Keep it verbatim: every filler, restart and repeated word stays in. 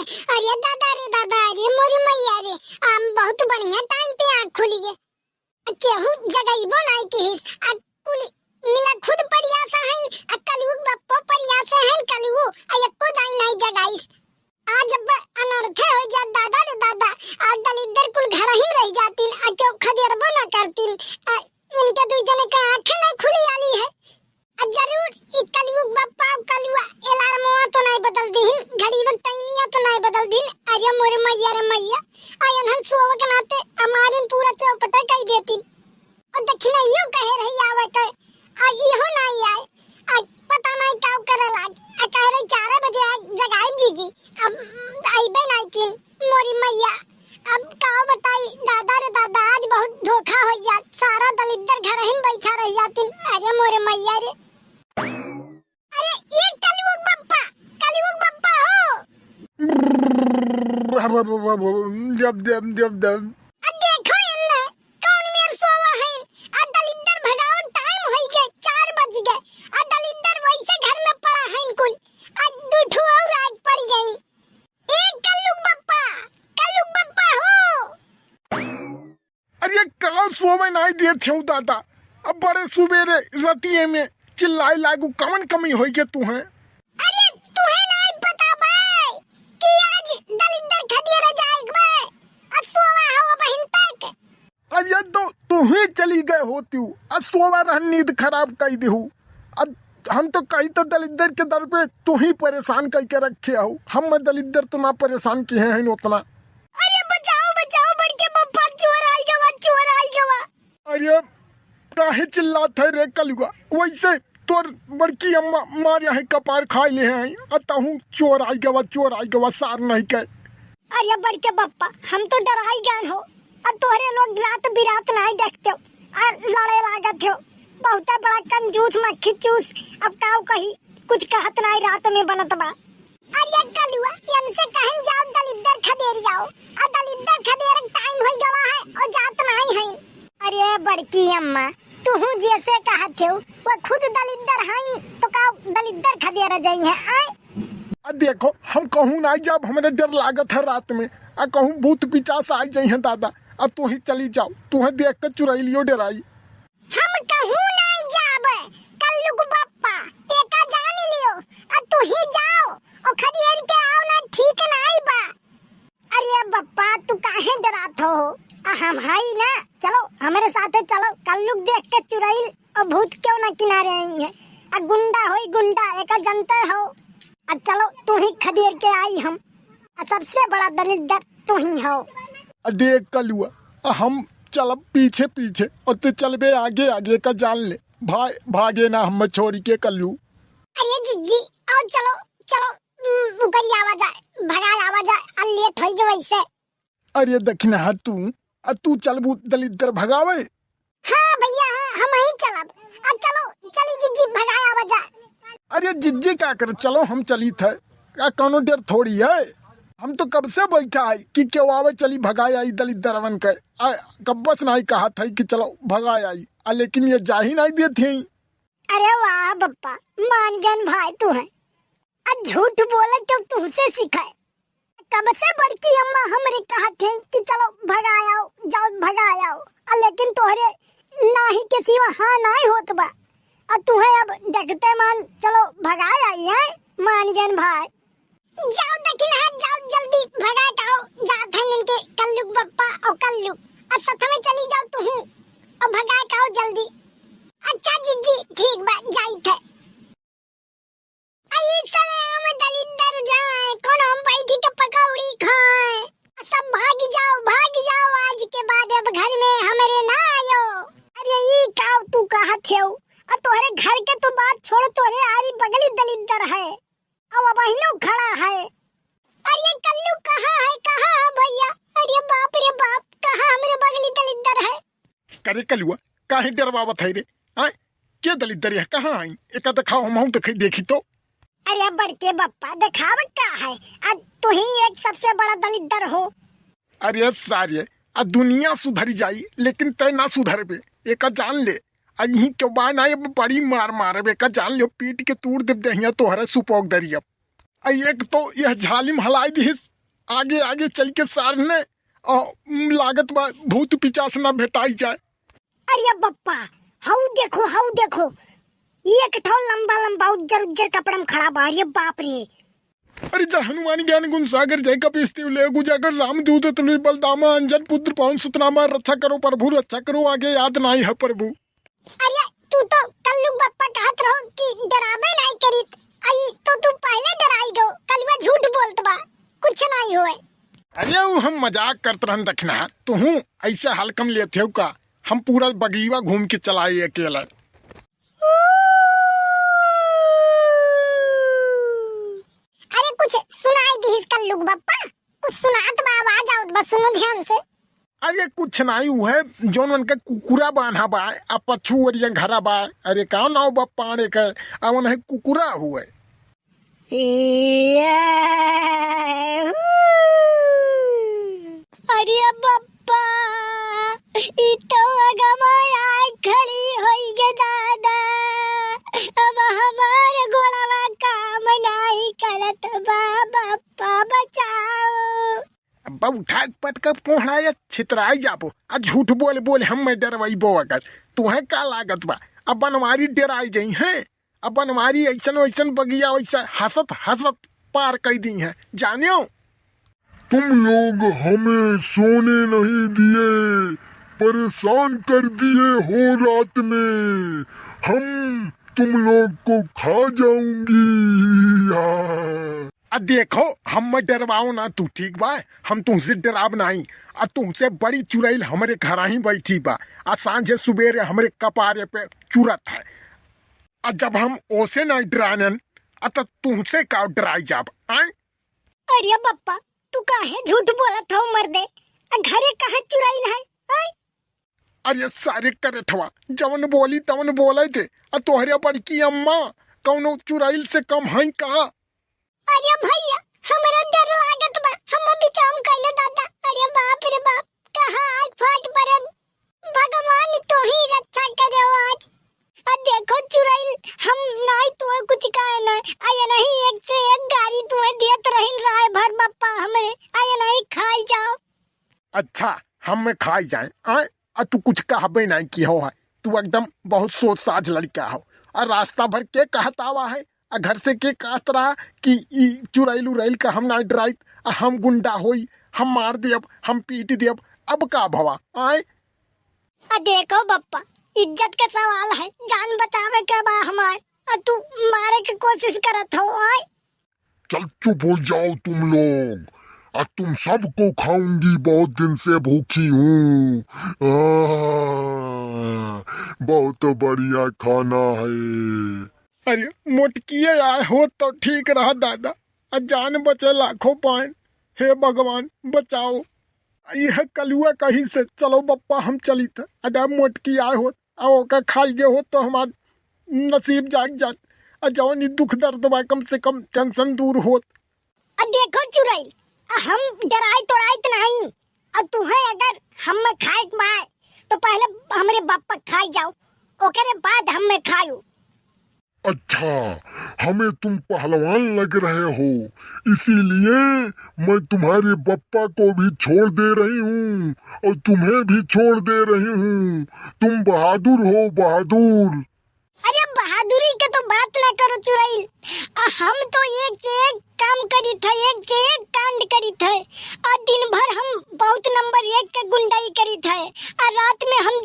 अरे दादा रे दादा, अरे मोरी मैया रे, आम बहुत बढ़िया टाइम पे आँख खुली है। केहू जगइबो नाई किहिस। आ कुल मिला खुद परियास हइन, आ कलुग बप्पो परियास हइन, कलुगो आ एको दाई नाई जगाइस। आज अब अनर्थे हो जात दादा रे दादा, आ दलिद्दर कुल घर ही रह जातिन, आ केहू खदेरबो ना करतिन। आ इनके दुई जने का आँखें नाई खुली आली है। आ जरूर ई कलयुग बप्पा, कलयुआ alarmवा तो नाई बदल दिहिन, घड़ीवा टाइमिया तो नाई बदल दिहिन। अरे मोरे मैया रे मैया, आ एनहन सोवे के नाते हमारिन पूरा चौपटे कई देतिन। और दक्षिणइयो कहे रही आवे के, आ इहो नाई आए। आ पता नाई का करे लाग, आ कहे रही चार बजे आ जगाई जीजी, अब आइबे नाई किन। मोरी मैया, अब का बताई दादा रे दादा, आज बहुत धोखा हो जात, सारा दलिद्दर घर ही बैठा रह जातिन। अरे मोरे मैया रे। अरे ये कलयुग बप्पा, कलयुग बप्पा हो। जब, जब, जब, जब। अब देखो इनने, कौन मेर सोवा है, आ दलिद्दर भगाओ, टाइम होई गए, चार बज गए, आ दलिद्दर वैसे घर में पड़ा है कुल, आ दू ठो और आग पड़ गई। ए कल्लू बप्पा, कल्लू बप्पा हो। अरे का सोवे नाई देत हो दादा, अब बड़े सुबेरे रतिये में चिल्लाए लागू, कवन कमी होई गे तुहें? अरे तुहें नाई पता बा कि आज दलिद्दर खदेरे जाए के बा, अब सोवा हो बहिन तक। अरे तो तुही चली गए होतिउ, आ सोवा रहन नींद खराब कई देहु। अब हम तो कही तो दलिद्दर के दर पे तुही परेशान कई के रखे हो, हम दलिद्दर तो ना परेशान किहे हैं उतना। अरे बचाओ, बचाओ, बड़के बप्पा, चोर आई गवा, चोर आई गवा। अरे काहे चिल्लात है रे कलुआ, वैसे तोर बड़की अम्मा मारे हैं कपार खाए ले हैं, आ तहूँ चोर आई गवा, चोर आई गवा, सार नहीं कहे। अरे बड़के बप्पा, हम तो डराई गए हो। अब तोहरे लोग रात बिरात नाई देखते हो, आ लड़े लागत हो। बहुते बड़ा कंजूस मक्खी चूस, अब काऊ कही, कुछ कहत नाई रात में बनत बा। अरे कलुआ, इनसे कहन जाओ दलिद्दर खदेर जाओ, आ दलिद्दर खदेर टाइम होई गवा है, और जात नाई है। अरे बड़की अम्मा, तुहू जैसे कहत हो, वो खुद दलिद्दर हैं, तो का दलिद्दर खदेर जाई है, आए? आ देखो, हम कहूँ नाई जाब, हमरे डर लागत है रात में। आ कहूँ भूत पिचास आई जाई हैं दादा। आ तू ही चली जाओ, तुहें देख के चुरैलियो डराई। हम कहूँ नाई जाब, कल्लू के बप्पा, एका जान लियो। आ तू ही जाओ, ओ खदेर के आओ ना, ठीक नाई बा। अरे बप्पा, तू काहे डरात हो? आ हम हई ना, चलो हमरे साथे चलो, कल्लू के देख के चुरैल और भूत क्यों ना किनारे आई है। आ गुंडा होई गुंडा, एका जनते हो। आ चलो तू ही खदेर के आई हम। आ सबसे बड़ा दलिद्दर तू ही हो। आ देख कलुआ, आ हम चलब पीछे पीछे और तू चलबे आगे आगे, का जान ले। भाई भागे ना हम छोड़ी के कल्लू। अरे जिज्जी, आओ चलो, चलो, उम, ऊपर ही आवा जाए, भगाए आवा जाए, आ लेट होई गए वैसे। अरे दखिनहा तू, आ तू चलबू दलिद्दर भगावे? हाँ भैया, हाँ, हम ही चलब। आ चलो, चली जिज्जी, भगाए आवा जाए। अरे जिज्जी का कर, चलो हम चली थे। का कौनो डर थोड़ी है? हम तो कब से बैठा है कि क्यों आवे, चली भगाए आई दलिद्दरवन के। आ, कब्बस नाई कहा था कि चलो भगाए आई, आ लेकिन ये जा ही नाई देत हैं। अरे वाह बप्पा, मान गन भाई तू है। आ झूठ बोले तो तुमसे सीखे। कब से बड़की अम्मा हमरे कहत है कि चलो भगाए आओ, जाओ भगाए आओ, आ लेकिन तोहरे नाही के सिवा हाँ नाई होत बा। आ तुहे अब देखते मान चलो भगाए आई है, मान गन भाई। जाओ दखिनहा, जाओ जल्दी भगाए के आओ, जात हैं इनके कल्लू के बप्पा और कल्लू। आ साथ में चली जाओ तुहू और भगाए के आओ जल्दी। अच्छा जिज्जी, ठीक बा, जाइत है। आई सरे हम दलिद्दर जाए, कौन हम बैठी के पकौड़ी खाए। सब भाग जाओ, भाग जाओ, आज के बाद अब घर में हमरे ना आयो। अरे ई काव तू कहत हो? आ तोहरे घर के तो बात छोड़, तोहरे आरी बगली दलिद्दर है, अब बहिनो खड़ा है। अरे कल्लू कहाँ है, कहाँ है भैया? अरे बाप रे बाप, कहाँ हमरे बगली दलिद्दर है? करे कलुआ, काहे डरवावत है रे? आय, के दलिद्दर है, कहाँ आई? एका देखाओ, हमहू देखी, देखी तो। अरे बड़के बप्पा, देखावत का है? आ तू ही एक सबसे बड़ा दलिद्दर हो। अरे सारे, आ दुनिया सुधर जाई, लेकिन तय ना सुधरबे, एका जान ले। आ यही के बा ना, अब बड़ी मार मारबे, एका जान ले, पीट के तूड़ देब देहिया तोहरे सुपोक दरिया। आ एक तो यह जालिम हलाई दिहिस, आगे आगे चल के सार ने, अ, लागत बा भूत पिचास ना भेटाई जाए। अरे बप्पा, हऊ देखो, हऊ देखो, एक ठो लंबा लंबा उज्जर उज्जर कपड़ा में खड़ा बा। अरे बाप रे। अरे जा हनुमान ज्ञान गुण सागर, जय कपीस तिहुँ लेव गुण जागर, राम दूत अतुलित बल धामा, अंजन पुत्र पवन सुत नामा, रक्षा करो प्रभु रक्षा करो, आगे याद नाई है प्रभु। अरे तू तो कल्लू बप्पा कहत रहो कि डराबे नाई करीत, आई तो तू पहले डराई गो। कलुआ झूठ बोलत बा, कुछ नाई होए। अरे ऊ हम मजाक करत रहन दखिना, तुहूँ ऐसे हल्कम लेत हो का? हम पूरा बगीवा घूम के चलाए अकेला। अरे कुछ सुनाई दिहिस कल्लू बप्पा, कुछ सुनात बा, आवाज आवत बा, सुनो ध्यान से। अरे कुछ नाई, उहे जौन उनका कुकुरा बान्हा बा, आ पछू ओरिया घरा बा। अरे का नाव बा पाड़े के, आ उन्हें कुकुरा हुए। अरे बप्पा, ई तो अगवा आँख खड़ी होई गे दादा, अब हमार गोड़वा काम नाई करत बा, बप्पा बचाओ। अब्बा उठा के पटकब कोहड़ा या छितराई जाबो। आ झूठ बोल बोल हम मैं डरवाइबो अगर। तुहें का लागत बा? अब बनवारी डराई जाई हैं। अब बनवारी ऐसन वैसन बगिया वैसा हंसत हंसत पार कई दी हैं। जानियो? तुम लोग हमें सोने नहीं दिए, परेशान कर दिए हो रात में। हम तुम लोग को खा जाऊंगी। हाँ। आ देखो, हम मत डरवाओ ना तू, ठीक बा? हम तुमसे डराब नाई। आ तुमसे बड़ी चुड़ैल हमरे घरा ही बैठी बा। आ सांझे सुबेरे हमरे कपारे पे चुरत है। आ जब हम ओसे नाई डरानन, आ त तुमसे का डराई जाब, आय? अरे बप्पा, तू काहे झूठ बोलत हो मर्दे? आ घरे कहाँ चुड़ैल है, आय? अरे सारे करेठवा, जवन बोली तवन बोले दे। आ तोहरे बड़की अम्मा कौनो चुड़ैल से कम है का? अरे भैया, हमरा डर लागत बा, हम बिचाम कइले दादा। अरे बाप रे बाप, कहाँ आग फाट पड़न। भगवान तोही रक्षा करे आज। आ देखो चुड़ैल, हम नाई तुहे कुछ कहे ना। आ ये नहीं एक से एक गारी तुहे देत रहिन राय भर बप्पा हमरे। आ ये नहीं खाई जाओ। अच्छा, हम में खाई जाए, आय? आ तू कुछ कहबे नाई की हो है। तू एकदम बहुत सोच साझ लड़का हो। आ रास्ता भर के कहत आवा है, आ घर से के कहत रहा कि ई चुड़ैल उड़ैल का हम नाई डराइत, आ हम गुंडा होई, हम मार देब, हम पीट देब। अब का भवा, आय? आ देखो बप्पा, इज्जत के सवाल है, जान बचावे के बा हमार, आ तू मारे के कोशिश करत हो, आय? चल चुप हो जाओ तुम लोग, आज तुम सबको खाऊंगी, बहुत दिन से भूखी हूँ। आह, बहुत बढ़िया खाना है। अरे मोटकिए आए हो तो ठीक रहा दादा, आ जान बचे लाखों पाए। हे भगवान बचाओ। यह कलुआ कहीं से, चलो बप्पा हम चलित, अगर मोटकी आए होत आ ओका खाई गे होत तो हमार नसीब जाग जात। आ जवन ई दुख दर्द बा कम से कम टेंशन दूर होत। आ देखो चुड़ैल, आ हम डराइत तोड़ाइत नहीं। आ तुहे अगर हम में खाए के बा तो पहले हमरे बप्पा खाई जाओ, ओकरे बाद हम में खायो। अच्छा, हमें तुम पहलवान लग रहे हो, इसीलिए मैं तुम्हारे बप्पा को भी छोड़ दे रही हूँ और तुम्हें भी छोड़ दे रही हूँ। तुम बहादुर हो, बहादुर। अरे बहादुरी के तो बात ना करो चुड़ैल, आ हम तो एक से एक काम करित है, एक से एक कांड करित है। आ दिन भर हम बहुत नंबर एक के गुंडाई करित है, आ रात में हम